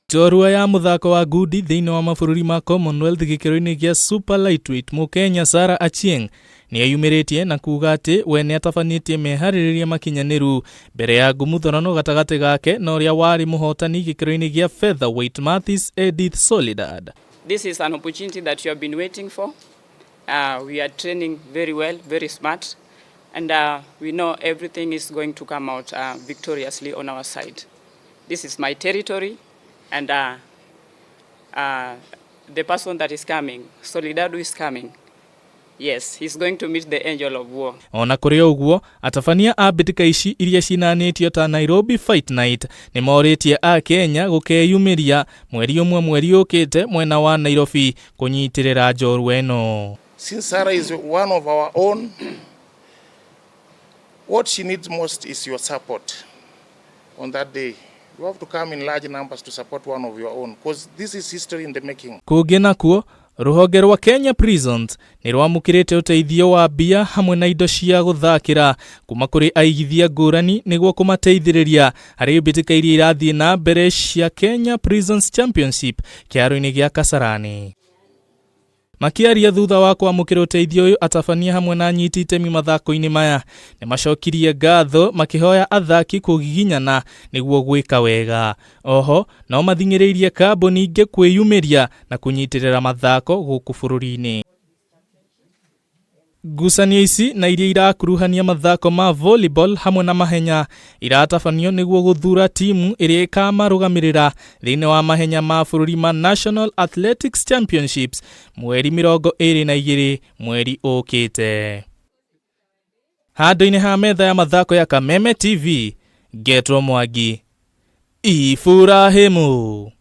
Njorua ya mũthako wa ngundi thĩinĩ wa mabũrũri ma Commonwealth gĩkĩro-inĩ gĩa Super Lightweight Mũkenya Sarah Achieng nĩeyumĩrĩtie na kuga atĩ we nĩatabanĩtie meharĩrĩria makinyanĩru mbere ya ngumuthorano gatagatĩ gake na ũrĩa warĩ mũhotani gĩkĩro-inĩ gĩa Featherweight Mathis Edith Soledad. This is an opportunity that you have been waiting for. We are training very well, very smart, and we know everything is going to come out victoriously on our side. This is my territory, and the person that is coming, Soledad is coming. Yes, he's going to meet the angel of war. Ona kũrĩ ũguo, atabania a mbĩtĩka ici iria cinanĩtio ta Nairobi Fight Night nĩ morĩtie a Kenya gũkeyumĩria mweri 1 mweri ũkĩte mwena wa Nairobi kũnyitĩrĩra njorua ĩno. Since Sarah is one of our own, what she needs most is your support on that day. You have to come in large numbers to support one of your own, because this is history in the making. Kũngĩ nakuo, rũhonge rwa Kenya Prisons nĩ rwamũkĩrĩte ũteithio wa mbia hamwe na indo cia gũthakĩra kuma kũrĩ aigithia ngũrani nĩguo kũmateithĩrĩria harĩ mbĩtĩka iria irathiĩ na mbere cia Kenya Prisons Championship kĩharo-inĩ gĩa Kasarani. Makĩaria thutha wa kwamũkĩra ũteithio ũyũ, atabania hamwe na anyiti itemi mathako-inĩ maya nĩ macokirie ngatho makĩhoya athaki kũgiginyana nĩguo gwĩka wega. Oho no mathing'ĩrĩirie kambuni ingĩ kwĩyumĩria na kũnyitĩrĩra mathako gũkũ bũrũri-inĩ. Ngucanio ici na iria irakuruhania mathako ma volleyball hamwe na mahenya iratabanio nĩguo gũthura timu ĩrĩa ĩkamarũgamĩrĩra thĩinĩ wa mahenya ma bũrũri ma National Athletics Championships mweri 22 mweri ũkĩte. Handũ-inĩ ha metha ya mathako ya Kameme TV, Getwo Mwangi, Iburahimu.